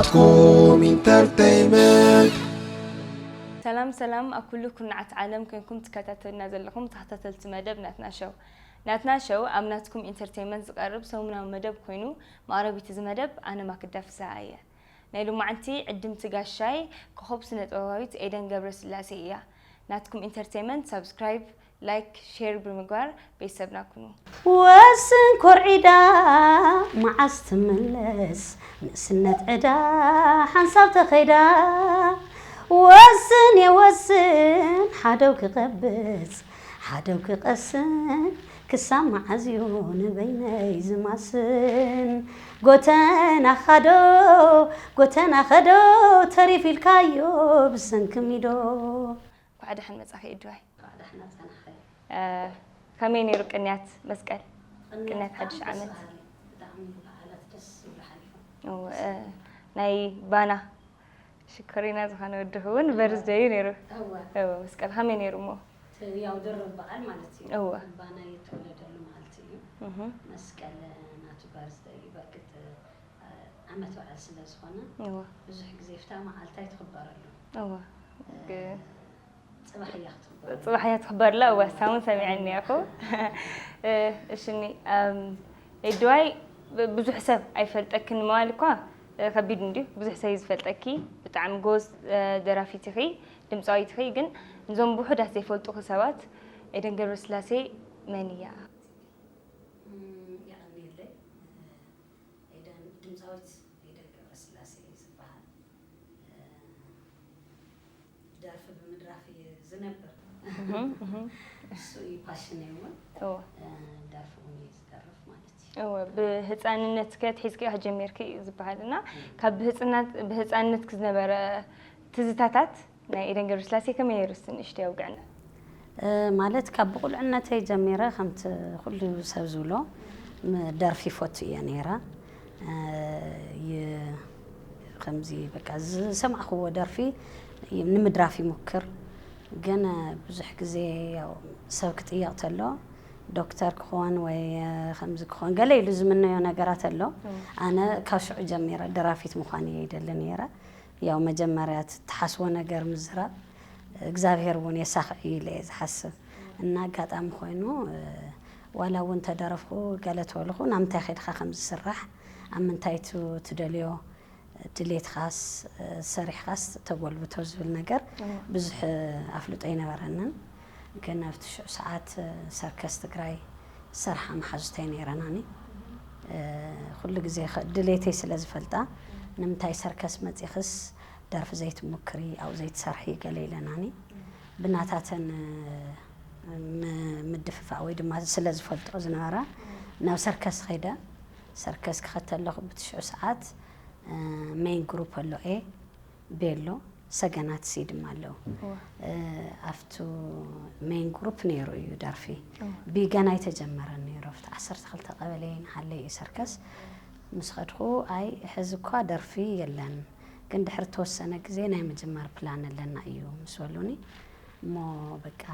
ናትኩም ኢንተርተይመንት። ሰላም ሰላም ኣብ ኩሉ ኩርናዓት ዓለም ኮንኩም ትከታተሉና ዘለኹም ተኸታተልቲ መደብ ናትና ሸው። ናትና ሸው ኣብ ናትኩም ኢንተርቴይመንት ዝቐርብ ሰሙናዊ መደብ ኮይኑ፣ መቕረቢት እዚ መደብ ኣነ ማክዳ ፍስሃ እየ። ናይ ሎማዓንቲ ዕድምቲ ጋሻይ ኮኸብ ስነ ጥበባዊት ኤደን ገብረስላሴ እያ። ናትኩም ኢንተርቴይመንት ሳብስክራይብ፣ ላይክ፣ ሼር ብምግባር ቤተሰብና ኩኑ። ወስን ኮርዒዳ መዓስ ትምለስ ንእስነት ዕዳ ሓንሳብ ተኸይዳ። ወስን የወስን ሓደው ክቐብጽ ሓደው ክቐስን ክሳብ መዓዝ እዩ ንበይነይ ዝማስን። ጎተና ኻዶ ጎተና ኸዶ ተሪፍ ኢልካዮ ብሰንኪ ሚዶ። እንኳዕ ደሓን መጻኺ ኤዱዋይ። እንኳዕ ደሕና ጸናሕኺ። ከመይ ነይሩ ቅንያት መስቀል? ቅንያት ሓድሽ ደስ ዓመት። በሃሊ፣ ብጣዕሚ በዓላት ደስ ዝብሉ ሓሊፎም። እወ፣ እ፣ ናይ ባና ሽኮሪና ዝኾነ ወድኺ እውን በርዝደይ እዩ ነይሩ። እወ እወ፣ መስቀል ከመይ ነይሩ እሞ? እቲ ያው ድርብ በዓል ማለት እዩ። እወ። ባና የተወለደሉ መዓልቲ እዩ። እህ፣ መስቀል ናቱ በርዝደይ እዩ። በርግጥ እ፣ ዓመት በዓል ስለ ዝኾነ እወ፣ ብዙሕ ግዜ ፍታ መዓልቲ ኣይትኽበረሉ። እወ። ግ- ጽባሕ እያ ክትኽበር። ጽባሕ እያ ትኽበርላ። እወ፣ ሳውን ሰሚዐ እኒኣኹ። እ፣ እሽኒ፣ ኣም፣ ኤድዋይ ብ-፣ ብዙሕ ሰብ ኣይፈልጠክን ምባል እኳ፣ እ፣ ከቢድ እንድዩ። ብዙሕ ሰብ እዩ ዝፈልጠኪ። ብጣዕሚ ጎዝ፣ እ፣ ደራፊት ኢኺ፣ ድምጻዊት ኢኺ። ግን ንዞም ብውሑዳት ዘይፈልጡኺ ሰባት ኤደን ገብረስላሴ መን እያ? እም፣ የቐንየለይ። ኤደን፣ ድምፃዊት ኤደን ገብረስላሴ ዝበሃል፣ እ፣ ደርፊ ብምድራፍ እየ ዝነብር። እህ፣ እህ። እሱ እዩ ፓሽነይ እውን። እወ። እ፣ ደርፊ እውን እየ ዝደርፍ ማለት እዩ። እወ፣ ብህፃንነት ከ ኣትሒዝኪ ኢኺ ጀሚርኪ እዩ ዝበሃል እና ካብ ብህፅናት-፣ ብህፃንነትኪ ዝነበረ ትዝታታት ናይ ኤደን ገብረስላሴ ከመይ ነይሩ እስቲ ንእሽተይ ኣውግዕና? እ፣ ማለት ካብ ብቑልዕነተይ ጀሚረ ከምቲ ኩሉ ሰብ ዝብሎ ም-፣ ደርፊ ይፈቱ እየ ነይረ። እ፣ ይ-፣ ከምዚ በቃ ዝሰማዕክዎ ደርፊ ይ-፣ ንምድራፍ ይሙክር። ግን እ፣ ብዙሕ ግዜ ያው ሰብ ክጥየቕ ተሎ ዶክተር ክኾን ወይ እ፣ ከምዚ ክኾን ገለ ኢሉ ዝምነዮ ነገራት ኣሎ። ኣነ ካብ ሽዑ ጀሚረ ደራፊት ምዃን እየ ይደሊ ነይረ። ያው መጀመርያ ትሓስቦ ነገር ምዝራብ እግዚኣብሔር እውን የሳኽዕ እዩ ኢለ እየ ዝሓስብ። እና ኣጋጣሚ ኮይኑ እ፣ ዋላ እውን ተደረፍኩ ገለ ተበልኹ ናብ ምንታይ ከይድካ ከም ዝስራሕ ኣብ ምንታይ ቱ-፣ ትደልዮ ድሌትኻስ እ፣ ሰሪሕኻስ ተጎልብቶ ዝብል ነገር ብዙሕ እ፣ ኣፍልጦ ኣይነበረንን። ግን ኣብቲ ሽዑ ሰዓት እ፣ ሰርከስ ትግራይ ዝሰርሓ መሓዙተይ ነይረናኒ። እ፣ ኩሉ ግዜ ኸ-፣ ድሌተይ ስለ ዝፈልጣ ንምንታይ ሰርከስ መፂኽስ ደርፊ ዘይትሙክሪ ኣብኡ ዘይትሰርሒ ገለ ኢለናኒ። ብናታተን እ፣ ም-፣ ምድፍፋእ ወይ ድማ ስለ ዝፈልጦ ዝነበራ ናብ ሰርከስ ኸይደ። ሰርከስ ክኸተለኹ ብትሽዑ ሰዓት እ፣ ሜን ግሩፕ ኣሎ ኤ ቤሎ ሰገናት ሲ ድማ ኣለዉ። እ፣ ኣብቱ ሜን ግሩፕ ነይሩ እዩ ደርፊ። ቢገና ኣይተጀመረን ነይሩ ኣብቲ ዓሰርተ ክልተ ቀበሌ ንሃለይ እዩ ሰርከስ ምስ ኸድኩ ኣይ ሕዚ እኳ ደርፊ የለን ግን ድሕሪ ተወሰነ ግዜ ናይ ምጅማር ፕላን ኣለና እዩ ምስ በሉኒ እሞ በቃ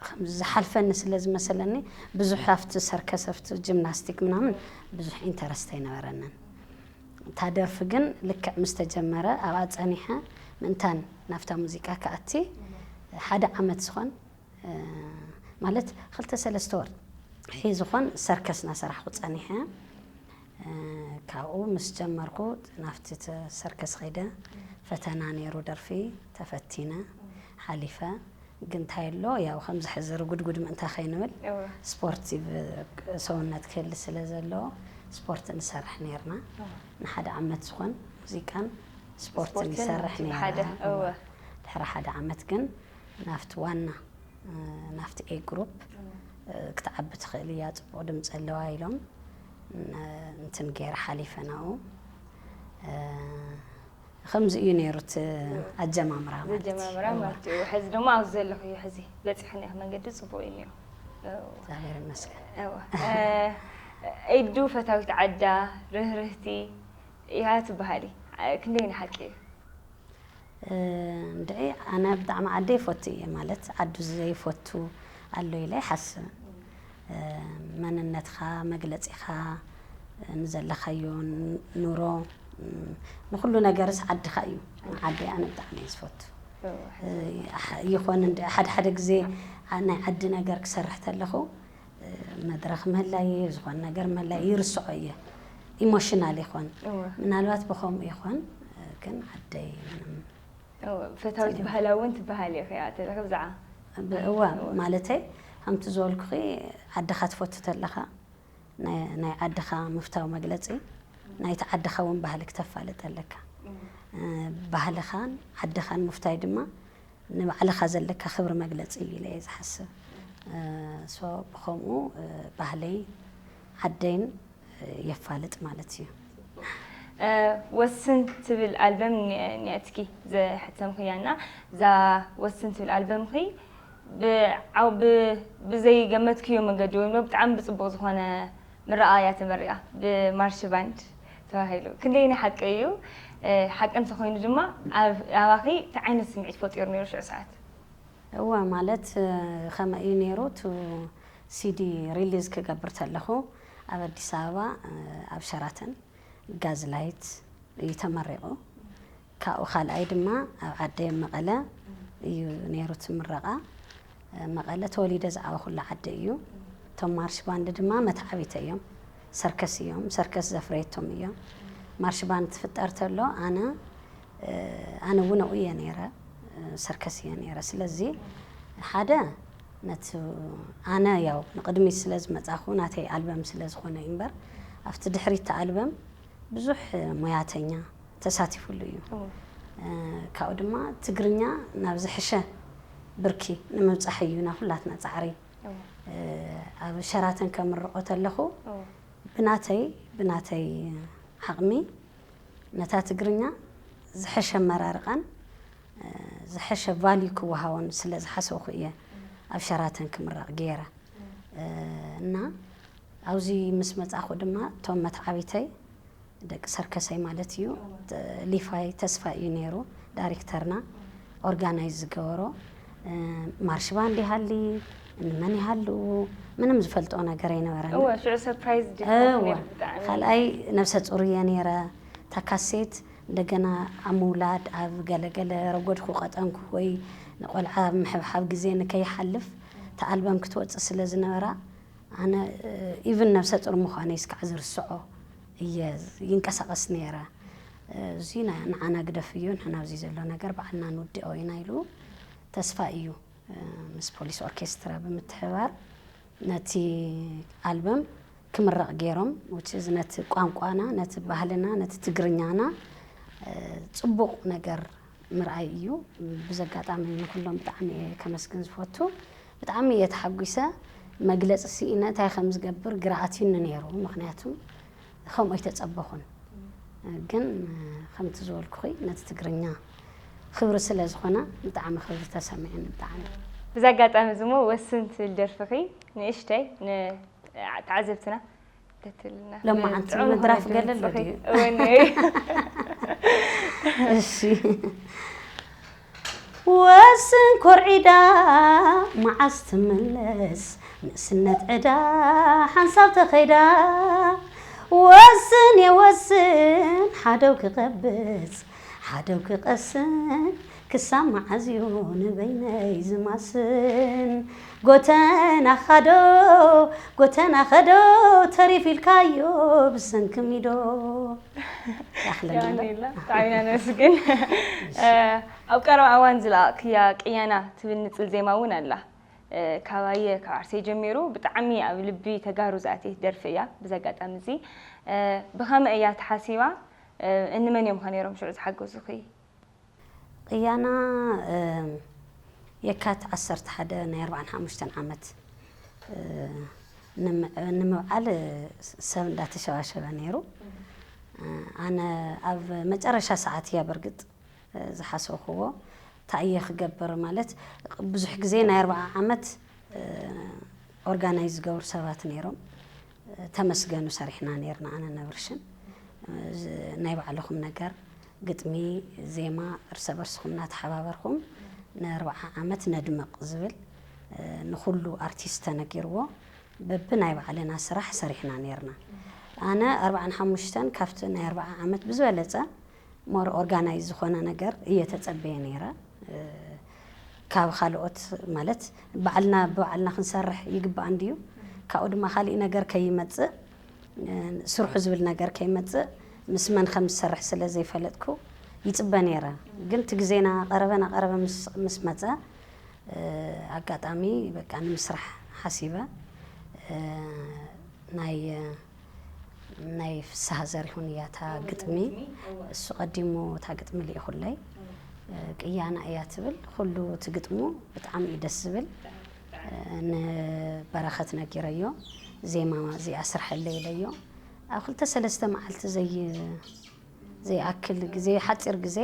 ከምዚ ዝሓልፈኒ ስለ ዝመሰለኒ ብዙሕ ኣብቲ ሰርከስ ኣብቲ ጂምናስቲክ ምናምን ብዙሕ ኢንተረስት ኣይነበረንን። እታ ደርፊ ግን ልክዕ ምስ ተጀመረ ኣብኣ ጸኒሐ ምእንታን ናብታ ሙዚቃ ክኣቲ ሓደ ዓመት ዝኾን እ፣ ማለት ክልተ ሰለስተ ወር ሒ ዝኾን ሰርከስ እናሰራሕኩ ጸኒሐ። እ፣ ካብኡ ምስ ጀመርኩ ናብቲ ተ-፣ ሰርከስ ኸይደ ፈተና ነይሩ ደርፊ ተፈቲነ ሓሊፈ። ግን እንታይ ኣሎ ያው ከምዚ ሕዚ ርጉድጉድ ምእንታ ከይንብል እወ። ስፖርቲቭ ሰውነት ክህሊ ስለ ዘለዎ ስፖርት ንሰርሕ ነይርና። ንሓደ ዓመት ዝኾን ሙዚቃን ስፖርትን ስፖርትን ይሰርሕ እቲ ነይረ። ሓደ፣ እወ። እወ። ድሕሪ ሓደ ዓመት ግን ናብቲ ዋና እ፣ ናብቲ ኤ ግሩፕ እ፣ ክትዓቢ ትኽእል እያ ፅቡቕ ድምፂ ኣለዋ ኢሎም እ፣ እንትን ገይረ ሓሊፈ ናብኡ እ፣ ከምዚ እዩ ነይሩ እቲ ኣጀማምራ ማለት እዩ። ዘጀማምራ ማለት እዩ። ሕዚ ድማ ኣብዚ ዘለኹ እዩ። ሕዚ በፂሕኒ ኢኺ መንገዲ ፅቡቅ እዩ እኒኦ። እወ። እግዚኣብሔር ይመስገን። እወ። እ፣ ኤዱ ፈታዊት ዓዳ ርህርህቲ እያ ትበሃሊ። እ፣ ክንደይ ንሓቂ እዩ? እ፣ እንድዒ ኣነ ብጣዕሚ ዓደይ ይፈቱ እየ ማለት ዓዱ ዘይፈቱ ኣሎ ኢለ ይሓስብ። እ፣ መንነትኻ መግለፂኻ እ፣ ንዘለኻዮ ን-፣ ኑሮ ንኹሉ ነገርስ ዓድኻ እዩ። ዓደይ ኣነ ብጣዕሚ እየ ዝፈቱ። ይኾን እንደ ሓደ ሓደ ግዜ ናይ ዓዲ ነገር ክሰርሕ ተለኹ መድረኽ ምህላየ ዝኾን ነገር ምህላየ ይርስዖ እየ። ኢሞሽናል ይኾን ምናልባት ብኸምኡ ይኾን ግን ዓደይ ምንም ፈታዊት ባህላ እውን ትበሃል እየ ከያ ተለኽብዛዓ እዋ ማለተይ ከምቲ ዝበልኩኺ ዓድኻ ትፈቱ ተለኻ ናይ ዓድኻ ምፍታው መግለፂ ናይቲ ዓድኻ እውን ባህሊ ክተፋልጥ ኣለካ። ባህልኻን ዓድኻን ምፍታይ ድማ ንባዕልኻ ዘለካ ክብሪ መግለፂ እዩ ኢለ እየ ዝሓስብ። ሶ ብኸምኡ ባህለይ ዓደይን የፋልጥ ማለት እዩ። ወስን ትብል ኣልበም ኒያትኪ ዘሕተምክያ እና እዛ ወስን ትብል ኣልበምኺ ብዓው ብዘይገመትክዮ መንገዲ ወይ ብጣዕሚ ብፅቡቅ ዝኾነ ምረቃ እያ ተመሪቃ ብማርሽ ባንድ ተባሂሉ ክንደይ ናይ ሓቂ እዩ ሓቂ እንተኮይኑ ድማ ኣባኺ እንታይ ዓይነት ስምዒት ፈጢሩ ነይሩ ሽዑ ሰዓት እወ ማለት ከመ እዩ ነይሩ ቱ ሲዲ ሪሊዝ ክገብር ተለኹ ኣብ ኣዲስ ኣበባ ኣብ ሸራተን ጋዝላይት እዩ ተመሪቑ። ካብኡ ካልኣይ ድማ ኣብ ዓደይ ኣብ መቐለ እዩ ነይሩ እቲ ምረቓ። መቐለ ተወሊደ ዝዓበኹላ ዓዲ እዩ። እቶም ማርሽ ባንድ ድማ መተዓቢተይ እዮም። ሰርከስ እዮም። ሰርከስ ዘፍረየቶም እዮም። ማርሽ ባንድ ትፍጠር ተሎ ኣነ ኣነ እውን ኣብኡ እየ ነይረ። ሰርከስ እየ ነይረ። ስለዚ ሓደ ነቲ ኣነ ያው ንቕድሚት ስለ ዝመፃኹ ናተይ ኣልበም ስለ ዝኾነ እዩ እምበር ኣብቲ ድሕሪት ኣልበም ብዙሕ ሙያተኛ ተሳቲፉሉ እዩ። ካብኡ ድማ ትግርኛ ናብ ዝሕሸ ብርኪ ንምብፃሕ እዩ ናብ ኩላትና ፃዕሪ። ኣብ ሸራተን ከምርቆ ተለኹ ብናተይ ብናተይ ዓቕሚ ነታ ትግርኛ ዝሐሸ ኣመራርቃን ዝሐሸ ቫልዩ ክወሃቦን ስለ ዝሓሰብኩ እየ ኣብ ሸራተን ክምረቕ ገይረ እና ኣብዚ ምስ መጻኹ ድማ እቶም መትዓቢተይ ደቂ ሰርከሰይ ማለት እዩ ሊፋይ ተስፋ እዩ ነይሩ ዳይሬክተርና ኦርጋናይዝ ዝገበሮ ማርሽ ባንድ ይሃሊ ንመን ይሃልዉ ምንም ዝፈልጦ ነገር ኣይነበረን። እወ ሽዑ ሰርፕራይዝ ዲኮር እወ ነይሩ ብጣዕሚ። ካልኣይ ነብሰ ፁር እየ ነይረ እታ ካሴት እንደገና ኣብ ምውላድ ኣብ ገለገለ ረጎድኩ ቀጠንኩ ወይ ንቆልዓ ምሕብሓብ ግዜ ንከይሓልፍ እታ ኣልበም ክትወፅእ ስለ ዝነበራ ኣነ ኢቭን ነብሰ ፁር ምዃነይ እስካዕ ዝርስዖ እየ ይንቀሳቐስ ነይረ። እዚ ንዓና ግደፍዮ ንሕና ኣብዚ ዘሎ ነገር ባዕልና ንውድኦ ኢና ኢሉ ተስፋ እዩ ምስ ፖሊስ ኦርኬስትራ ብምትሕባር ነቲ ኣልበም ክምረቕ ገይሮም which is ነቲ ቋንቋና ነቲ ባህልና ነቲ ትግርኛና ፅቡቕ ነገር ምርኣይ እዩ። ብዚ ኣጋጣሚ ንኩሎም ብጣዕሚ እየ ከመስግን ዝፈቱ። ብጣዕሚ እየ ተሓጒሰ። መግለፂ ስኢነ እንታይ ከም ዝገብር ግራ ኣትዩኒ ነይሩ። ምኽንያቱ ከምኡ ኣይተፀበኹን። ግን ከምቲ ዝበልኩኺ ነቲ ትግርኛ ክብሪ ስለ ዝኾነ ብጣዕሚ ክብሪ ተሰሚዑኒ ብጣዕሚ። ብዚ ኣጋጣሚ እዚ እሞ ወስን ትብል ደርፍኺ ንእሽተይ ንተዓዘብትና ተትልና ሎማዓንቲ ምድራፍ ገለ ኣሎ ድዩ? እሺ ወስን ኮርዒዳ መዓስ ትምለስ ንእስነት ዕዳ ሓንሳብ ተኸይዳ ወስን የወስን ሓደው ክቐብጽ ሓደው ክቐስን ክሳብ መዓዝዮ ንበይነይ ዝማስን ጎተና ኻዶ ጎተና ኸዶ ተሪፍ ኢልካዮ ብሰንኪ ሚዶ ያኽለና ዶ? ብጣዕሚ ኢና ነመስግን ኣብ ቀረባ እዋን ዝለኣቕክያ ቅያና ትብል ንፅል ዜማ እውን ኣላ ካባየ ካብ ዓርሰይ ጀሚሩ ብጣዕሚ ኣብ ልቢ ተጋሩ ዝኣትየት ደርፊ እያ ብዚ ኣጋጣሚ እዚ ብኸመይ እያ ተሓሲባ እንመን እዮም ኸ ነይሮም ሽዑ ዝሓገዙኺ ቅያና የካት ዓሰርተ ሓደ ናይ ኣርባዓን ሓሙሽተን ዓመት ንምብዓል ሰብ እንዳተሸባሸበ ነይሩ ኣነ ኣብ መጨረሻ ሰዓት እያ በርግጥ ዝሓሰብክዎ እንታይ እየ ክገብር ማለት ብዙሕ ግዜ ናይ ኣርባዓ ዓመት ኦርጋናይዝ ዝገብሩ ሰባት ነይሮም ተመስገኑ ሰሪሕና ነይርና ኣነ ነብርሽን ናይ ባዕልኹም ነገር ግጥሚ ዜማ እርሰ በርስኹም እናተሓባበርኩም ንኣርባዓ ዓመት ነድምቕ ዝብል ንኹሉ ኣርቲስት ተነጊርዎ በብናይ ባዕልና ስራሕ ሰሪሕና ነይርና ኣነ ኣርባዓን ሓሙሽተን ካብቲ ናይ ኣርባዓ ዓመት ብዝበለጸ ሞር ኦርጋናይዝ ዝኾነ ነገር እየ ተጸበየ ነይረ። እ፣ ካብ ካልኦት ማለት ባዕልና ብባዕልና ክንሰርሕ ይግባእ እንድዩ። ካብኡ ድማ ካሊእ ነገር ከይመጽእ፣ እ፣ ስርሑ ዝብል ነገር ከይመጽእ ምስ መን ከም ዝሰርሕ ስለ ዘይፈለጥኩ ይጽበ ነይረ። ግን እቲ ግዜ እናቐረበ እናቐረበ ምስ፣ ምስ መጸ፣ እ፣ ኣጋጣሚ በቃ ንምስራሕ ሓሲበ። እ፣ ናይ፣ ናይ ፍስሃ ዘሪሁን እያ እታ ግጥሚ። እሱ ቀዲሙ እታ ግጥሚ ልኢኹለይ። እ፣ ቅያና እያ ትብል። ኩሉ እቲ ግጥሙ ብጣዕሚ እዩ ደስ ዝብል። እ፣ ንበረኸት ነጊረዮ፣ ዜማ እዚኣ ስርሐለይ ኢለዮ። ኣብ ክልተ ሰለስተ መዓልቲ ዘይ-፣ ዘይኣክል ግዜ፣ ሓፂር ግዜ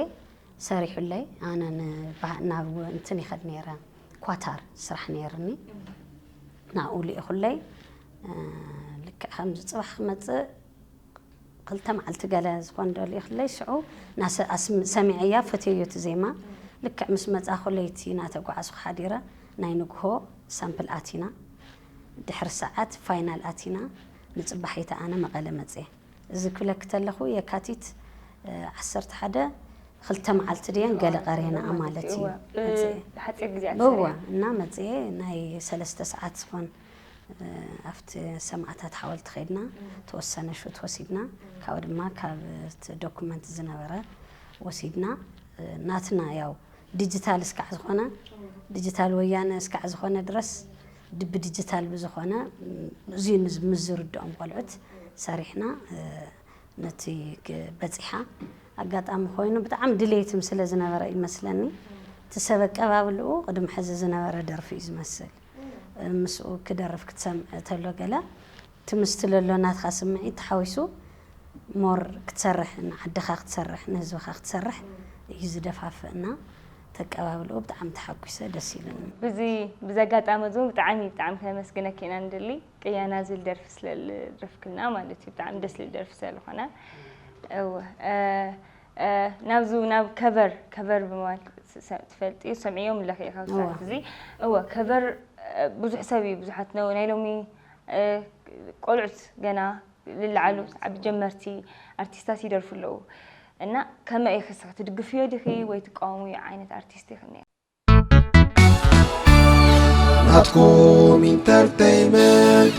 ሰሪሑለይ። ኣነ ንባ-፣ ናብ እንትን ይኸድ ነይረ፣ ኳታር ስራሕ ነይርኒ። ናብኡ ልኢኹለይ። እ፣ ልክዕ ከምዚ ጽባሕ ክመጽእ ክልተ መዓልቲ ገለ ዝኾን ዶ ልኢኹለይ፣ ሽዑ ናሰ-፣ ኣስም-፣ ሰሚዐያ፣ ፈትየዮ እቲ ዜማ። ልክዕ ምስ መጻኹ ለይቲ እናተጓዓዝኩ ሓዲረ፣ ናይ ንግሆ ሳምፕል ኣቲና፣ ድሕሪ ሰዓት ፋይናል ኣቲና፣ ንጽባሒታ ኣነ መቐለ መጽየ። እዚ ክብለኪ ተለኹ የካቲት፣ እ፣ ዓሰርተ ሓደ፣ ክልተ መዓልቲ ድየን ገለ ቀሪና ማለት እዩ። እወ፣ ብ-፣ መጽየ። ብሓጺር ግዜ እያ ብእወ፣ ተሰሪዓ። እና መጽየ ናይ ሰለስተ ሰዓት ዝኾን፣ እ፣ ኣብቲ ሰማእታት ሓወልቲ ከይድና፣ እም። ተወሰነ ሹት ወሲድና፣ እም። ካብኡ ድማ ካብ እቲ ዶኩመንት ዝነበረ ወሲድና፣ እ፣ ናትና ያው ዲጂታል እስካዕ ዝኾነ፣ እም። ዲጂታል ወያነ እስካዕ ዝኾነ ድረስ፣ ድ-፣ ብዲጂታል ብዝኾነ፣ እም፣ እዙይ ንዝ-፣ ምስ ዝርድኦም ቆልዑት ሰሪሕና፣ እ፣ ነቲ ግ-፣ በጺሓ። ኣጋጣሚ ኮይኑ ብጣዕሚ ድሌት ስለ ዝነበረ ይመስለኒ፣ እቲ ሰብ ኣቀባብልኡ ቅድሚ ሕዚ ዝነበረ ደርፊ እዩ ዝመስል። እም። ምስኡ ክደርፍ ክትሰምዕ ተሎ ገለ፣ እቲ ምስቲ ለሎ ናትኻ ስምዒት ተሓዊሱ ሞር ክትሰርሕ፣ ንዓድኻ ክትሰርሕ፣ ንህዝብኻ ክትሰርሕ እዩ ዝደፋፍእና። ተቀባብልኡ ብጣዕሚ ተሓጒሰ፣ ደስ ኢሉኒ። ብዚ፣ ብዚ ኣጋጣሚ እዚ እውን ብጣዕሚ፣ ብጣዕሚ ከነመስግነኪ ኢና ንደሊ። ቅያና ዝብል ደርፊ ስለ ዝደረፍክልና ማለት እዩ። ብጣዕሚ ደስ ዝብል ደርፊ ስለ ዝኾነ። እወ፣ እ፣ እ፣ ናብዚ፣ ናብ ከቨር፣ ከቨር ብምባል ስ-፣ ስ-፣ ትፈልጢ፣ ሰምዕዮም ኣለኺ ኢኻ ኣብዚ እወ። ሰዓት እዚ። እወ፣ ከቨር፣ እ፣ ብዙሕ ሰብ እዩ፣ ብዙሓት ነው፣ ናይ ሎሚ፣ እ፣ ቆልዑት ገና ልለዓሉ ዓቢ ጀመርቲ ኣርቲስታት ይደርፉ ኣለዉ። እና ከመይ ኢኺ ንስኺ ትድግፍዮ ዲኺ ወይ ትቃወምዮ ዓይነት ኣርቲስት ኢኺ እኒኣ? ናትኩም ኢንተርተይመንት።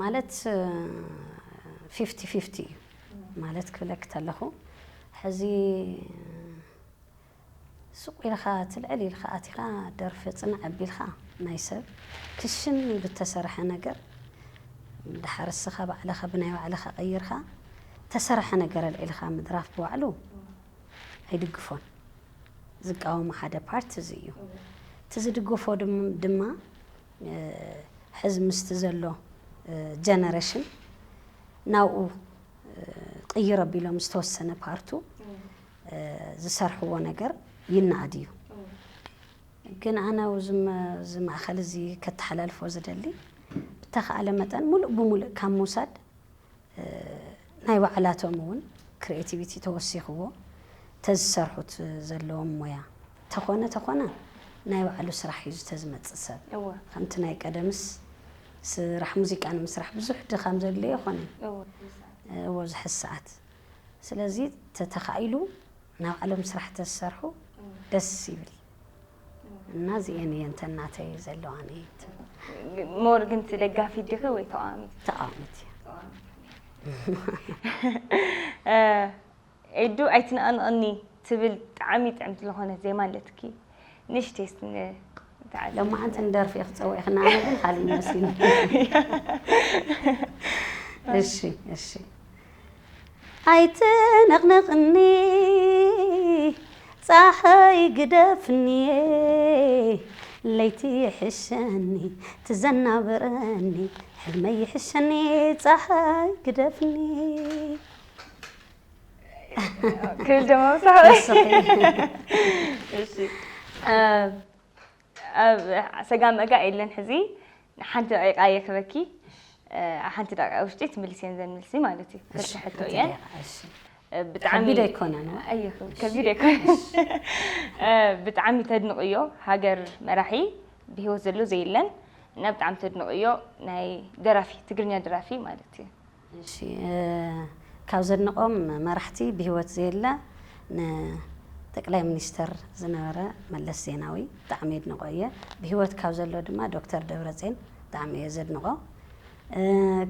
ማለት፣ ፊፍቲ ፊፍቲ እዩ። ማለት ክብለኪ ተለኹ፣ ሕዚ ሱቕ ኢልኻ ትልዕል ኢልካ ኣቲኻ ደርፊ ጽናዕ ኣቢልካ ናይ ሰብ ክሽን ኢሉ እተሰርሐ ነገር፣ ድሓር እስኻ ባዕልኻ ብናይ ባዕልኻ ቀይርካ እተሰርሐ ነገር ኣልዒልካ ምድራፍ ብባዕሉ ኣይድግፎን። ዝቃወሞ ሓደ ፓርት እዚ እዩ። እቲ ዝድግፎ ድም-፣ ድማ፣ እ፣ ሕዚ ምስቲ ዘሎ፣ እ፣ ጀነሬሽን ናብኡ፣ እ፣ ቅይር ኣቢሎም ዝተወሰነ ፓርቱ፣ እ፣ ዝሰርሕዎ ነገር ይነኣድ እዩ። ግን ኣነ ኣብዚ መ-፣ እዚ ማእከል እዚ ከተሓላልፎ ዝደሊ፣ ብተኻእለ መጠን ሙሉእ ብሙሉእ ካብ ምውሳድ፣ እ፣ ናይ ባዕላቶም እውን ክሪኤቲቪቲ ተወሲኽዎ ተዝሰርሑት ዘለዎም ሞያ ተኾነ፣ ተኾነ ናይ ባዕሉ ስራሕ እዩ ዝተዝመጽእ ሰብ። እወ። ከምቲ ናይ ቀደምስ ስራሕ ሙዚቃ ንምስራሕ ብዙሕ ድኻም ዘድልዮ ኣይኮነን። እወ፣ ብዙሕ። እወ፣ ኣብዚ ሕዚ ሰዓት። ስለዚ ተተኻኢሉ ናይ ባዕሎም ስራሕ ተዝሰርሑ እወ። ደስ ይብል። እና እዚኤን እየን ተናተይ ዘለዋኒ። ሞር ግን እቲ ደጋፊት ዲኺ ወይ ተቃዋሚት? ተቃዋሚት እየ። ተቃዋሚት። እ፣ ኤዱ ኣይትነቐንቐኒ ትብል ብጣዕሚ ጥዕምቲ ዝኾነት ዜማ ኣለትኪ። ንእሽተይ እስቲ ን-፣ ንተዓዘብ። ሎማዓንቲ ንደርፊ እየ ክጸውዕ፣ ክነኣነ ግን ካልእ መሲሉ። እሺ፣ እሺ። ኣይትነቕንቕኒ ጸሓይ ግደፍኒ፣ ለይቲ ይሕሸኒ ትዘናብረኒ፣ ሕልመይ ይሕሸኒ ጸሓይ ግደፍኒ። ክብል ደማ ምሳኻ። እሺ። እ፣ ኣብ ሰጋም እጋ የለን ሕዚ ሓንቲ ደቂቃ እየ ክበኪ። እ፣ ሓንቲ ደቂቃ ውሽጢ ትምልስየን ዘን መልሲ ማለት እዩ። እሺ፣ ክልተ ሕቶ ሓንቲ እየን። ደቂቃ፣ እሺ። እ፣ ብጣዕሚ ከቢድ ኣይኮነን፣ ዋ? ኣይኹን፣ እሺ፣ ከቢድ ኣይኮነን። እሺ። እ፣ ብጣዕሚ ተድንቕዮ ሃገር መራሒ ብህይወት ዘሎ ዘየለን እና ብጣዕሚ ተድንቕዮ ናይ ደራፊ፣ ትግርኛ ደራፊ ማለት እዩ። እሺ፣ እ፣ ካብ ዘድንቖም መራሕቲ ብህይወት ዘየለ ንጠቅላይ ሚኒስተር ዝነበረ መለስ ዜናዊ ብጣዕሚ የድንቖ እየ። ብህይወት ካብ ዘሎ ድማ ዶክተር ደብረጽዮን ብጣዕሚ እየ ዘድንቖ። እ፣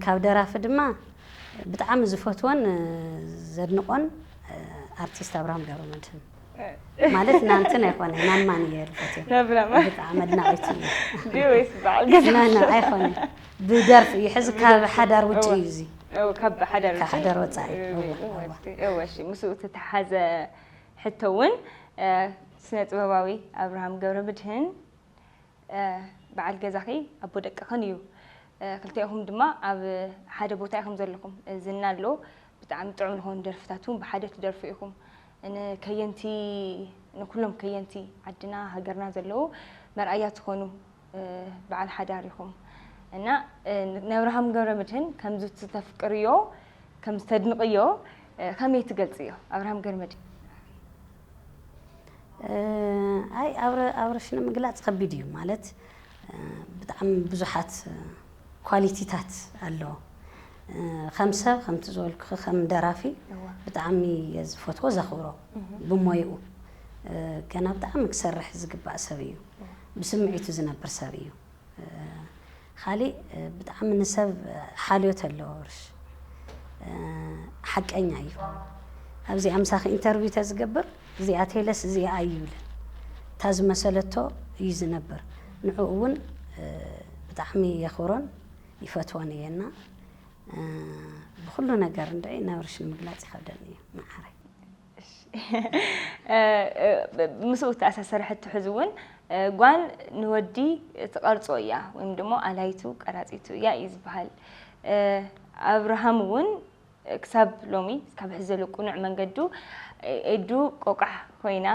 ካብ ደራፊ ድማ ብጣዕሚ ዝፈትዎን፣ እ፣ ዘድንቖን፣ እ፣ ኣርቲስት ኣብርሃም ገብረመድህን። ማለት ናንትን ኣይኮነ፣ ናማን እየ ዝፈትዮ። ናብራማ። ብጣዕሚ ኣድናቒቱ እየ። ድዩ ወይስ በዓል ገዛ? ና፣ ና፣ ኣይኮነ። ብደርፊ እዩ። ሕዚ ካብ ሓዳር ውጭ እወ። እዩ እዚ። እወ፣ ካብ ሓዳር ካብ ውጭ? ሓዳር ወጻኢ። እወ፣ እወ፣ እወ፣ እወ። እወ፣ እሺ። ምስኡ እተተሓሓዘ ሕቶ እውን፣ እ፣ ስነ ጥበባዊ ኣብርሃም ገብረመድህን፣ እ፣ በዓል ገዛኺ ኣቦ ደቅኽን እዩ። እ፣ ክልቴኹም ድማ ኣብ ሓደ ቦታ ኢኹም ዘለኹም። እ፣ ዝና ኣሎ፣ ብጣዕሚ ጥዑም ዝኾኑ ደርፍታት እውን ብሓደ ትደርፉ ኢኹም። ንከየንቲ፣ ንኩሎም ከየንቲ ዓድና፣ ሃገርና ዘለዉ መርኣያ ትኾኑ፣ እ፣ በዓል ሓዳር ኢኹም። እና፣ እ፣ ንኣብርሃም ገብረመድህን ከምዚ ተፍቅርዮ፣ ከም ዝተድንቕዮ፣ እ፣ ከመይ ትገልጽዮ? ኣብርሃም ገብረመድህን። እ፣ ኣይ፣ ኣብረ-፣ ኣብረሽ ንምግላጽ ከቢድ እዩ። ማለት፣ እ፣ ብጣዕሚ ብዙሓት፣ እ፣ ኳሊቲታት ኣለዎ። እ፣ ከም ሰብ፣ ከምቲ ዝበልኩኺ፣ ከም ደራፊ እዋ። ብጣዕሚ እየ ዝፈትዎ፣ ዘኽብሮ። እህ። ብሞይኡ፣ እ፣ ገና ብጣዕሚ ክሰርሕ ዝግባእ ሰብ እዩ። እዋ። ብስምዒቱ ዝነብር ሰብ እዩ። እ፣ ካሊእ፣ እ፣ ብጣዕሚ ንሰብ ሓልዮት ኣለዎ ኣብርሽ። እ፣ ሓቀኛ እዩ። ኣብዚኣ ምሳኺ ኢንተርቪው ተዝገብር፣ እዚኣ ቴለስ እዚኣ ኣይብልን። እታ ዝመሰለቶ እዩ ዝነብር። ንዕኡ እውን፣ እ፣ ብጣዕሚ የኽብሮን ይፈትዎን እየ እና፣ እ፣ ብኹሉ ነገር እንድዒ ንኣብርሽ ንምግላጽ ይኸብደኒ እዩ፣ መዓረይ። እሺ። እ፣ እ፣ ምስኡ እተኣሳሰረ ሕቶ ሕዚ እውን፣ እ፣ ጓል ንወዲ ትቐርጾ እያ ወይም ደሞ ኣላይቱ ቀራጺቱ እያ እዩ ዝበሃል። እ፣ ኣብርሃም እውን ክሳብ ሎሚ፣ ክሳብ ሕዚ ዘሎ ቅኑዕ መንገዱ፣ ኤዱ ቆቋሕ ኮይና፣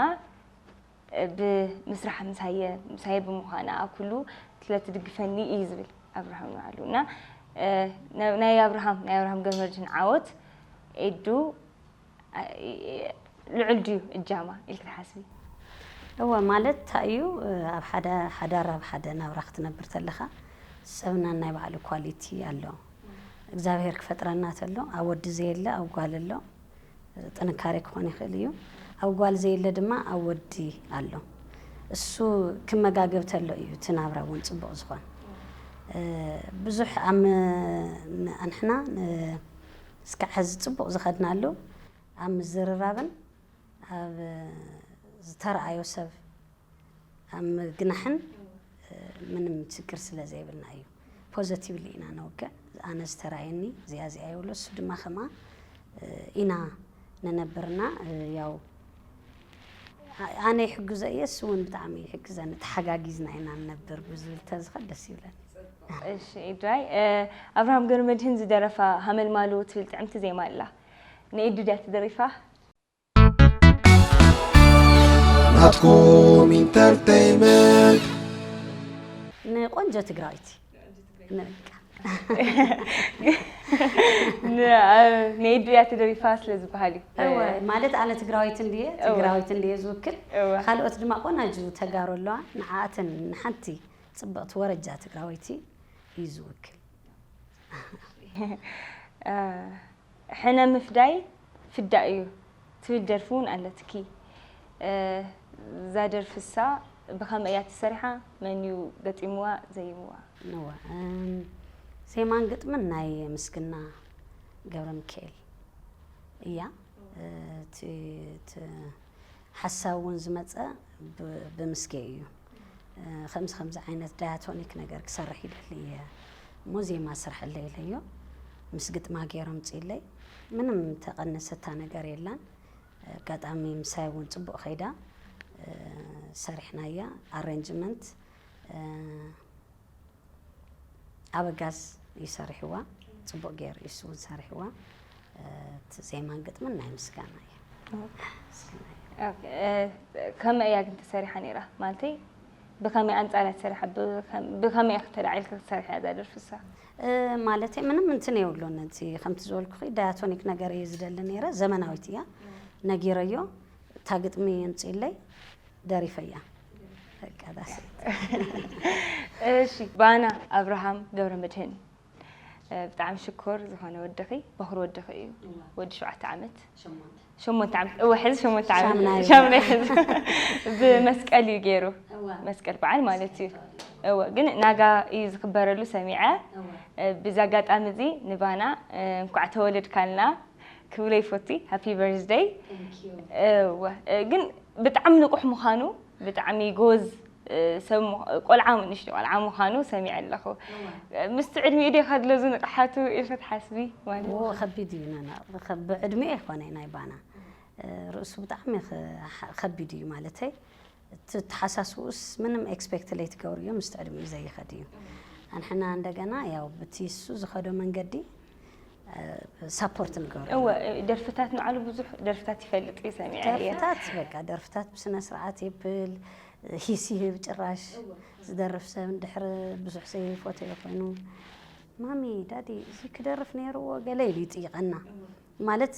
እ፣ ብምስራሕ ምሳየ፣ ምሳየ ብምዃና ኣብ ኩሉ ስለ ትድግፈኒ እዩ ዝብል ኣብርሃም ንባዕሉ። እና፣ እ፣ ና-፣ ናይ ኣብርሃም፣ ናይ ኣብርሃም ገብረመድህን ዓወት ኤዱ፣ እ፣ ልዑል ድዩ እጃማ ኢልኪ ትሓስቢ? እወ፣ ማለት እንታይ እዩ፣ እ፣ ኣብ ሓደ ሓዳር፣ ኣብ ሓደ ናብራ ክትነብር ተለኻ፣ ሰብ ናናይ ባዕሉ ኳሊቲ ኣሎ። እግዚኣብሔር ክፈጥረና ተሎ፣ ኣብ ወዲ ዘየለ ኣብ ጓል ኣሎ። ጥንካሬ ክኾን ይኽእል እዩ። ኣብ ጓል ዘየለ ድማ ኣብ ወዲ ኣሎ። እሱ ክመጋገብ ተሎ እዩ እቲ ናብራ እውን ጽቡቕ ዝኾን። እ፣ ብዙሕ ኣብ ም-፣ ን-፣ ኣንሕና ን-፣ እስካዕ ሕዚ ጽቡቕ ዝኸድናሉ ኣብ ምዝርራብን ኣብ ዝተረኣዮ ሰብ ኣብ ምግናሕን፣ እ፣ ምንም ችግር ስለ ዘይብልና እዩ። ፖዘቲቭሊ ኢና ነውግዕ። ኣነ ዝተራየኒ እዚኣ እዚኣ ይብሎ፣ እሱ ድማ ከምኣ፣ እ፣ ኢና ንነብርና፣ እ፣ ያው፣ ኣ-፣ ኣነ ይሕግዞ እየ፣ እሱ እውን ብጣዕሚ ይሕግዘኒ፣ ተሓጋጊዝና ኢና ንነብር፣ ብዝብል ተዝኸድ ደስ ይብለኒ። እሺ፣ ኤዱይ፣ እ፣ ኣብርሃም ገብረመድህን ዝደረፋ ሃመልማሎ ትብል ጥዕምቲ ዜማ ኣላ። ንኤዱ ድያ ትደሪፋ? ናትኩም ኢንተርተይመንት። ንቆንጆ ትግራዊት ንበቃ። ን-፣ እ፣ ንኤዱ እያ ተደሪፋ ስለ ዝበሃል እዩ። እወ፣ ማለት ኣነ ትግራዊት እንድየ፣ እወ። ትግራዊት እንድየ ዝውክል። እወ። ካልኦት ድማ ቆናጁ ተጋሩ ኣለዋ፣ ንዓኣተን ንሓንቲ ጽብቕቲ ወረጃ ትግራወይቲ እዩ ዝውክል። እ፣ ሕነ ምፍዳይ ፍዳ እዩ ትብል ደርፊ እውን ኣለትኪ። እ፣ እዛ ደርፊ እሳ ብኸመይ እያ ተሰሪሓ? መን እዩ ገጢምዋ፣ ዘይምዋ? እወ፣ እም፣ ዜማን ግጥምን ናይ ምስግና ገብረ ሚካኤል እያ። እ፣ እቲ፣ እቲ ሓሳብ እውን ዝመጸ ብ-፣ ብምስገይ እዩ። እ፣ ከምዚ ከምዚ ዓይነት ዳያቶኒክ ነገር ክሰርሕ ይደሊ እየ እሞ ዜማ ስርሐለይ ኢለዮ። ምስ ግጥማ ገይሩ ኣምጺእለይ። ምንም ተቐነሰታ ነገር የላን። ኣጋጣሚ ምሳይ እውን ጽቡቕ ከይዳ፣ እ፣ ሰሪሕናያ። ኣሬንጅመንት፣ እ፣ ኣበጋዝ እዩ ሰሪሕዋ፣ ጽቡቕ ገይሩ እሱ እውን ሰሪሕዋ። እ፣ እቲ ዜማን ግጥምን ናይ ምስጋና እዩ። ኦኬ። ምስጋና እዩ። ኦኬ፣ እ፣ ከመይ እያ ግን ተሰሪሓ ነይራ? ማለተይ፣ ብኸመይ ኣንጻር እያ ተሰሪሓ? ብኸም-፣ ብኸመይ እያ ተላዒልካ ክትሰርሕ እያ እዛ ደርፊ እሳ? እ፣ ማለተይ፣ ምንም እንትን የብሉን። እቲ ከምቲ ዝበልኩኺ ዳያቶኒክ ነገር እየ ዝደሊ ነይረ፣ ዘመናዊት እያ። ነጊረዮ፣ እታ ግጥሚ የምጽእለይ፣ ደሪፈያ። በቃ፣ that's it። እሺ፣ ባና ኣብርሃም ገብረመድህን። እ፣ ብጣዕሚ ሽኮር ዝኾነ ወድኺ፣ በኹሪ ወድኺ እዩ። እዋ። ወዲ ሸውዓተ ዓመት። ሸሞንተ። ሸሞንተ ዓመት። እወ፣ ሕዚ ሸሞንተ ዓመት። ሻምናይ እዩ። ሻምናይ ሕዚ። ብመስቀል እዩ ገይሩ። እዋ። መስቀል በዓል ማለት እዩ። እወ፣ ግን ናጋ እዩ ዝኽበረሉ ሰሚዐ። እዋ። እ፣ ብዚ ኣጋጣሚ እዚ ንባና፣ እ፣ እንኳዕ ተወለድካልና ክብሎ ይፈቱ። ሃፒ በርዝደይ። Thank you። እወ፣ እ፣ ግን ብጣዕሚ ንቑሕ ምዃኑ፣ ብጣዕሚ ጎዝ፣ እ፣ ሰብ ምዃ-፣ ቆልዓ፣ ንእሽቶ ቆልዓ ምዃኑ ሰሚዐ ኣለኹ። እዋ። እ፣ ምስቲ ዕድሚኡ ዶ ይኸድሎ እዚ ንቕሓቱ ኢልኪ ትሓስቢ ማለት እዩ? እዎ፣ ከቢድ እዩ። ናና፣ ከ-፣ ብዕድሚኡ ኣይኮነ ናይ ባና። እ፣ ርእሱ ብጣዕሚ ከ-፣ ከቢድ እዩ ማለተይ። እቲ ተሓሳስቡኡስ ምንም ኤክስፔክት ለይትገብርዮ፣ ምስቲ ዕድሚኡ ዘይኸድ እዩ። ኣንሕና እንደገና ያው ብቲ እሱ ዝኸዶ መንገዲ፣ እ፣ ሳፖርት ንገብሮ። እወ፣ ደርፍታት ንዓሉ ብዙሕ ደርፍታት ይፈልጥ እዩ ሰሚዐ እየ። ደርፍታት በቃ፣ ደርፍታት ብስነ ስርዓት የብል፣ ሂስ ይህብ ጭራሽ። ዝደርፍ ሰብ እንድሕር ብዙሕ ዘይፈተዮ ኮይኑ፣ "ማሚ፣ ዳዲ፣ እዚ ክደርፍ ነይርዎ" ገለ ኢሉ ይጥይቐና። ማለት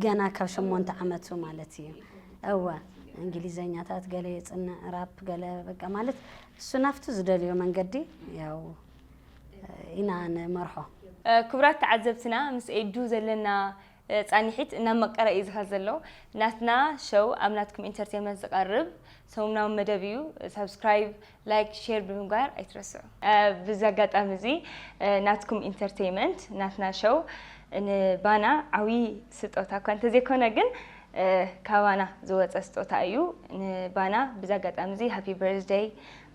ገና ካብ ሸሞንተ ዓመቱ ማለት እዩ። እወ፣ እንግሊዘኛታት ገለ የጽንዕ፣ ራፕ ገለ፣ በቃ ማለት እሱ ናብቲ ዝደልዮ መንገዲ ያው ኢና ንመርሖ። እ፣ ክቡራት ተዓዘብትና፣ ምስ ኤዱ ዘለና፣ እ፣ ጻኒሒት እናመቀረ እዩ ዝኸድ ዘሎ። ናትና ሸው ኣብ ናትኩም ኢንተርቴንመንት ዝቐርብ ሰሙናዊ መደብ እዩ። ሳብስክራይብ፣ ላይክ፣ ሼር ብምግባር ኣይትረስዑ። እ፣ ብዚ ኣጋጣሚ እዚ፣ እ፣ ናትኩም ኢንተርቴንመንት፣ ናትና ሸው ንባና ዓብዪ ስጦታ እኳ እንተዘይኮነ ግን፣ እ፣ ካባና ዝወጸ ስጦታ እዩ። ንባና ብዚ ኣጋጣሚ እዚ ሃፒ በርዝደይ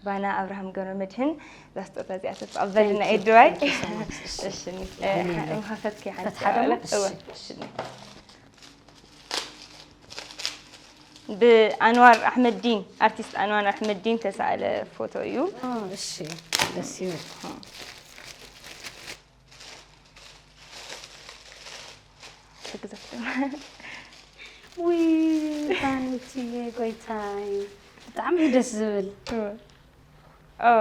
ባና ኣብርሃም ገብረመድህን፣ እዛ ስጦታ እዚኣ ተትቐበልና። Thank you። ኤዱዋይ። Thank you so much። እሺ። እሺ፣ ኒ-፣ እ፣ ይቐንየለይ። ምኸፈትኪ ሓንቲ ፈትሓ ደሞ? እዋ፣ እሺ። እሺ፣ ኒ-፣ ብኣንዋር ኣሕመዲን፣ ኣርቲስት ኣንዋር ኣሕመዲን ተሳእለ ፎቶ እዩ። ኦ፣ እሺ፣ ደስ ይብል። ሕግዘክ ድማ። ውይ፣ ባንትዬ፣ ጎይታይ፣ ብጣዕሚ እዩ ደስ ዝብል። እወ። ኦ።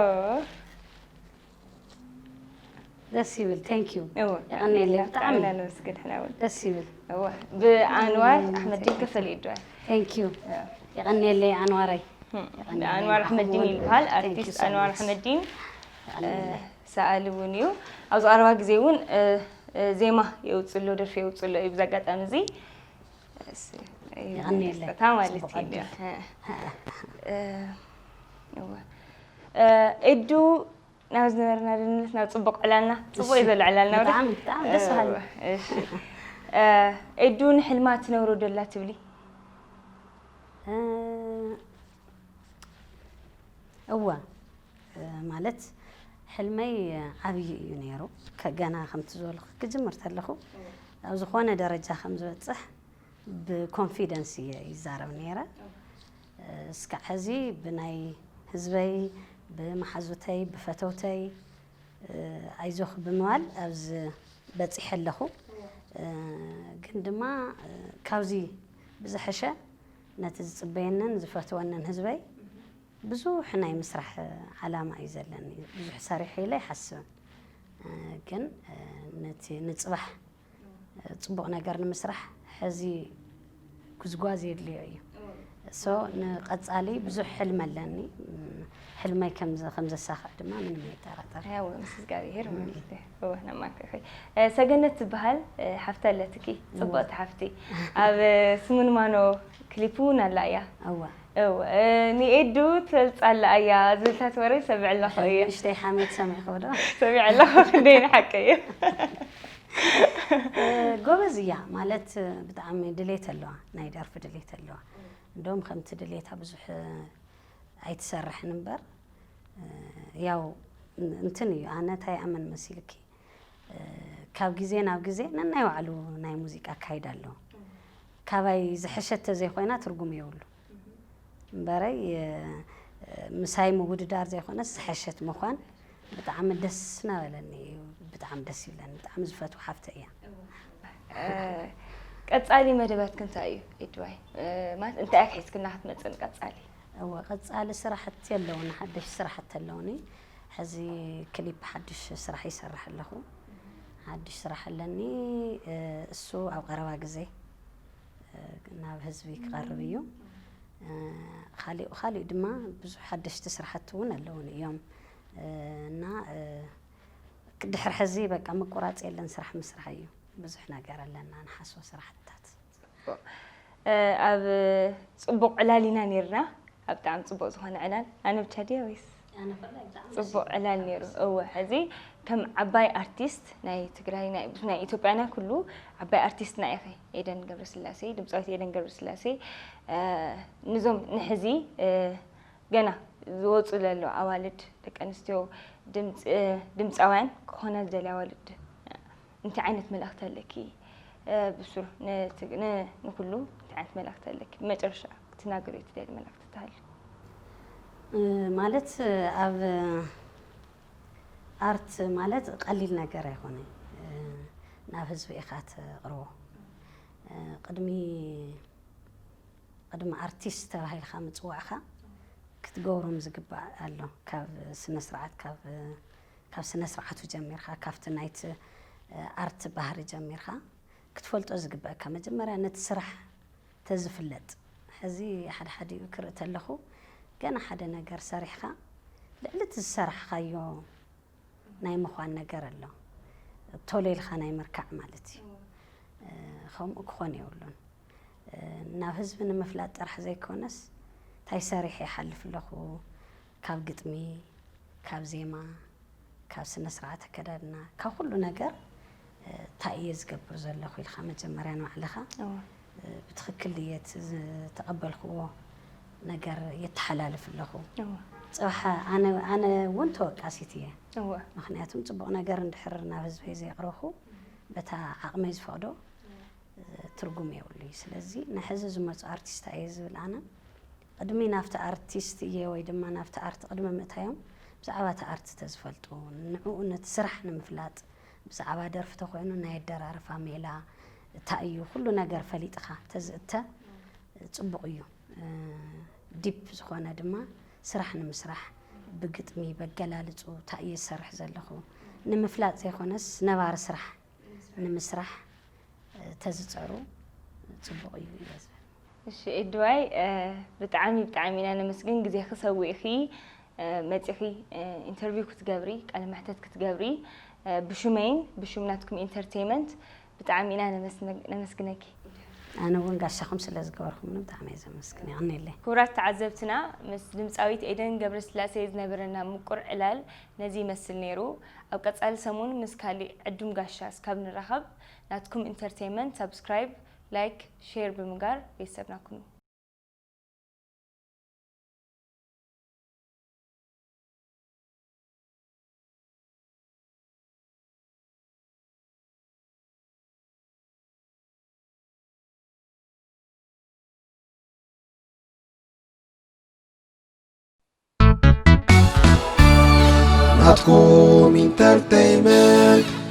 ደስ ይብል። Thank you። እወ። የቐንየለይ፣ ብጣዕሚ። ብጣዕሚ ኢና ነመስግን ሕና እውን። ደስ ይብል። እወ። ብኣንዋር ኣሕመዲን ተፈሊጡ። Thank you። እወ። የቐንየለይ ኣንዋረይ። እም። የቐንየለይ። ብኣንዋር ኣሕመዲን ይበሃል። Thank you ኣርቲስት so ኣንዋር much። ኣሕመዲን፣ የቐንየለይ። እ፣ ሰኣሊ እውን እዩ። ኣብዚ ቀረባ ግዜ እውን፣ እ፣ እ፣ ዜማ የውፅሎ፣ ደርፊ የውፅሎ እዩ። ብዚ ኣጋጣሚ እዚ፣ እስ-፣ የቐንየለይ። ስጦታ ማለት ጽቡቕ እዩ። ዕድል። እ፣ እ፣ እወ። እ፣ ኤዱ፣ ናብ ዝነበረና ድልነት፣ ናብ ጽቡቕ ዕላልና፣ ጽቡቕ እዩ እሺ። ዘሎ ዕላልና፣ ወደ-፣ ብጣዕሚ፣ ብጣዕሚ ደስ በሃሊ። እወ፣ እሺ። እ፣ ኤዱ፣ ንሕልማ ትነብሮ ዶ ኣላ ትብሊ? እ፣ እወ፣ እ፣ ማለት ሕልመይ ዓብዪ እዩ ነይሩ። ከ-፣ ገና ከምቲ ዝበልኩ ክጅምር ተለኹ፣ ኣብ ዝኾነ ደረጃ ከም ዝበጽሕ ብኮንፊደንስ እየ ይዛረብ ነይረ። እ፣ እስካዕ ሕዚ ብናይ ህዝበይ፣ ብመሓዙተይ፣ ብፈተውተይ፣ እ፣ ኣይዞኽ ብምባል ኣብዚ በጺሐ ኣለኹ። እ፣ ግን ድማ፣ እ፣ ካብዚ ብዝሐሸ ነቲ ዝጽበየንን ዝፈትወንን ህዝበይ ብዙሕ ናይ ምስራሕ ዓላማ እዩ ዘለኒ። ብዙሕ ሰሪሐ ኢለ ኣይሓስብን። እ፣ ግን፣ እ፣ ነቲ ንጽባሕ፣ እ፣ ጽቡቕ ነገር ንምስራሕ ሕዚ ጉዝጓዝ የድልዮ እዩ። ሶ ንቐጻሊ ብዙሕ ሕልሚ ኣለኒ። እም፣ ሕልመይ ከም ዘ-፣ ከም ዘሳኽዕ ድማ ምንም ኣይጠራጠር። ያው ምስ እግዚኣብሔር ማለት እዩ። እወ፣ ነማክርኺ። እ፣ ሰገነት ትበሃል፣ እ፣ ሓፍቲ ኣለትኪ፣ እወ። ጽብቕቲ ሓፍቲ። ኣብ፣ እ፣ ስሙን ማኖ ክሊፕ እውን ኣላ እያ። እወ። እወ፣ እ፣ ንኤዱ ትበልጻ ኣላ እያ ዝብልታት ወረ ሰምዕ ኣለኹ እየ። ንእሽተይ ሓሜት ሰሚዕኹ ዶ? ሰሚዕ ኣለኹ፣ ክንደይ ንሓቂ እዩ። እ፣ ጎበዝ እያ፣ ማለት፣ እ፣ ብጣዕሚ ድሌት ኣለዋ፣ ናይ ደርፊ ድሌት ኣለዋ። እንደውም ከምቲ ድሌታ ብዙሕ፣ እ፣ ኣይትሰርሕን እምበር፣ እ፣ ያው ን-፣ እንትን እዩ፣ ኣነ እንታይ ይኣምን መሲልኪ፣ እ፣ ካብ ግዜ ናብ ግዜ ነናይ ባዕሉ ናይ ሙዚቃ ኣካይዳ ኣሎ። ካባይ ዝሐሸት ተዘይኮይና ትርጉም የብሉ። እምበረይ፣ እ፣ ምሳይ ምውድዳር ዘይኮነስ ዝሐሸት ምዃን ብጣዕሚ ደስ እናበለኒ እዩ። ብጣዕሚ ደስ ይብለኒ። ብጣዕሚ ዝፈትዋ ሓፍተይ እያ። እ፣ ቀጻሊ መደባትኪ እንታይ እዩ ኤዱዋይ? እ፣ ማለት እንታይ እያ ሒዝክልና ክትመጽእ ንቀጻሊ? እወ፣ ቀጻሊ ስራሕቲ ኣለውኒ፣ ሓደሽቲ ስራሕቲ ኣለውኒ። ሕዚ ክሊፕ ሓድሽ ስራሕ ይሰርሕ ኣለኹ። ሓድሽ ስራሕ ኣለኒ፣ እ፣ እሱ ኣብ ቀረባ ግዜ፣ እ፣ ናብ ህዝቢ ክቐርብ እዩ። እ፣ ካሊኡ፣ ካሊኡ ድማ ብዙሕ ሓደሽቲ ስራሕቲ እውን ኣለውኒ እዮም። እ፣ እና፣ እ፣ ድሕሪ ሕዚ በቃ ምቁራፅ የለን፣ ስራሕ ምስራሕ እዩ። ብዙሕ ነገር ኣለና ንሓስቦ ስራሕትታት። ኣብ ፅቡቕ ዕላል ኢና ነርና። ኣብ ብጣዕሚ ፅቡቕ ዝኾነ ዕላል ኣነ ብቻ ድየ ወይስ? ፅቡቕ ዕላል ነይሩ። እወ፣ ሕዚ ከም ዓባይ ኣርቲስት ናይ ትግራይ ናይ ኢትዮጵያና ኩሉ ዓባይ ኣርቲስትና ኢኺ። ኤደን ገብረስላሴ፣ ድምፃዊት ኤደን ገብረስላሴ፣ ነዞም ንሕዚ ገና ዝወፁ ዘለዉ ኣዋልድ፣ ደቂ ኣንስትዮ፣ ድምፃውያን ክኾና ዝደልያ ኣዋልድ እንታይ ዓይነት መልእኽቲ ኣለኪ? ብሱር ንኩሉ እንታይ ዓይነት መልእኽቲ ኣለኪ? ብመጨረሻ ክትናገርዮ ትደሊ መልእኽቲ እንተሃልዩ? ማለት ኣብ ኣርት ማለት ቀሊል ነገር ኣይኮነን። ናብ ህዝቢ ኢኻ ተቕርቦ። ቅድሚ ቅድሚ ኣርቲስት ተባሂልካ ምፅዋዕካ ክትገብሮም ዝግባእ ኣሎ። ካብ ስነ ስርዓት ካብ ካብ ስነ ስርዓቱ ጀሚርካ፣ ካብቲ ናይቲ ኣርት ባህሪ ጀሚርካ ክትፈልጦ ዝግበእካ መጀመርያ ነቲ ስራሕ ተዝፍለጥ። ሕዚ ሓደ ሓዲኡ ክርኢ ተለኹ ገና ሓደ ነገር ሰሪሕካ ልዕሊ እቲ ዝሰራሕካዮ ናይ ምዃን ነገር ኣሎ። ቶሎ ኢልካ ናይ ምርካዕ ማለት እዩ። ከምኡ ክኾን የብሉን። ናብ ህዝቢ ንምፍላጥ ጥራሕ ዘይኮነስ እንታይ ሰሪሐ ይሓልፍ ኣለኹ፣ ካብ ግጥሚ፣ ካብ ዜማ፣ ካብ ስነ ስርዓት ኣከዳድና፣ ካብ ኩሉ ነገር እንታይ እየ ዝገብር ዘለኹ ኢልካ መጀመርያ ንባዕልኻ ብትኽክል ድየ እቲ ዝተቐበልክዎ ነገር የተሓላልፍ ኣለኹ? ጽባሕ ኣነ ኣነ እውን ተወቃሲት እየ። ምኽንያቱም ጽቡቕ ነገር እንድሕር ናብ ህዝበይ ዘየቕረብኩ በታ ዓቕመይ ዝፈቕዶ ትርጉም የብሉ እዩ። ስለዚ ንሕዚ ዝመፁ ኣርቲስት እየ ዝብል ኣነ ቅድሚ ናብቲ ኣርቲስት እየ ወይ ድማ ናብቲ ኣርት ቅድሚ ምእታዮም ብዛዕባ እቲ ኣርት ተዝፈልጡ ንዕኡ ነቲ ስራሕ ንምፍላጥ ብዛዕባ ደርፊ ተኮይኑ ናይ ኣደራርፋ ሜላ እንታይ እዩ ኩሉ ነገር ፈሊጥኻ ተዝእተ ጽቡቕ እዩ። ዲፕ ዝኾነ ድማ ስራሕ ንምስራሕ ብግጥሚ በገላልፁ እንታይ እየ ዝሰርሕ ዘለኹ ንምፍላጥ ዘይኮነስ ነባሪ ስራሕ ንምስራሕ ተዝፅዕሩ ጽቡቕ እዩ እየ ዝብል። እሺ ኤድዋይ፣ ብጣዕሚ ብጣዕሚ ኢና ነመስግን ግዜኺ ሰዊእኺ መፂኺ ኢንተርቪው ክትገብሪ ቃለ መሕተት ክትገብሪ ብሹመይን ብሹም ናትኩም ኢንተርቴይመንት ብጣዕሚ ኢና ነመስግነኪ። ኣነ እውን ጋሻኹም ስለ ዝገበርኩምኒ ብጣዕሚ እየ ዘመስግን። የቐንየለይ። ክቡራት ተዓዘብትና፣ ምስ ድምፃዊት ኤደን ገብረስላሴ ዝነበረና ምቁር ዕላል ነዚ ይመስል ነይሩ። ኣብ ቀፃሊ ሰሙን ምስ ካሊእ ዕዱም ጋሻ እስካብ ንራኸብ ናትኩም ኢንተርቴይመንት ሳብስክራይብ፣ ላይክ፣ ሼር ብምግባር ቤተሰብና ኩኑ። ናትኩም ኢንተርቴይመንት።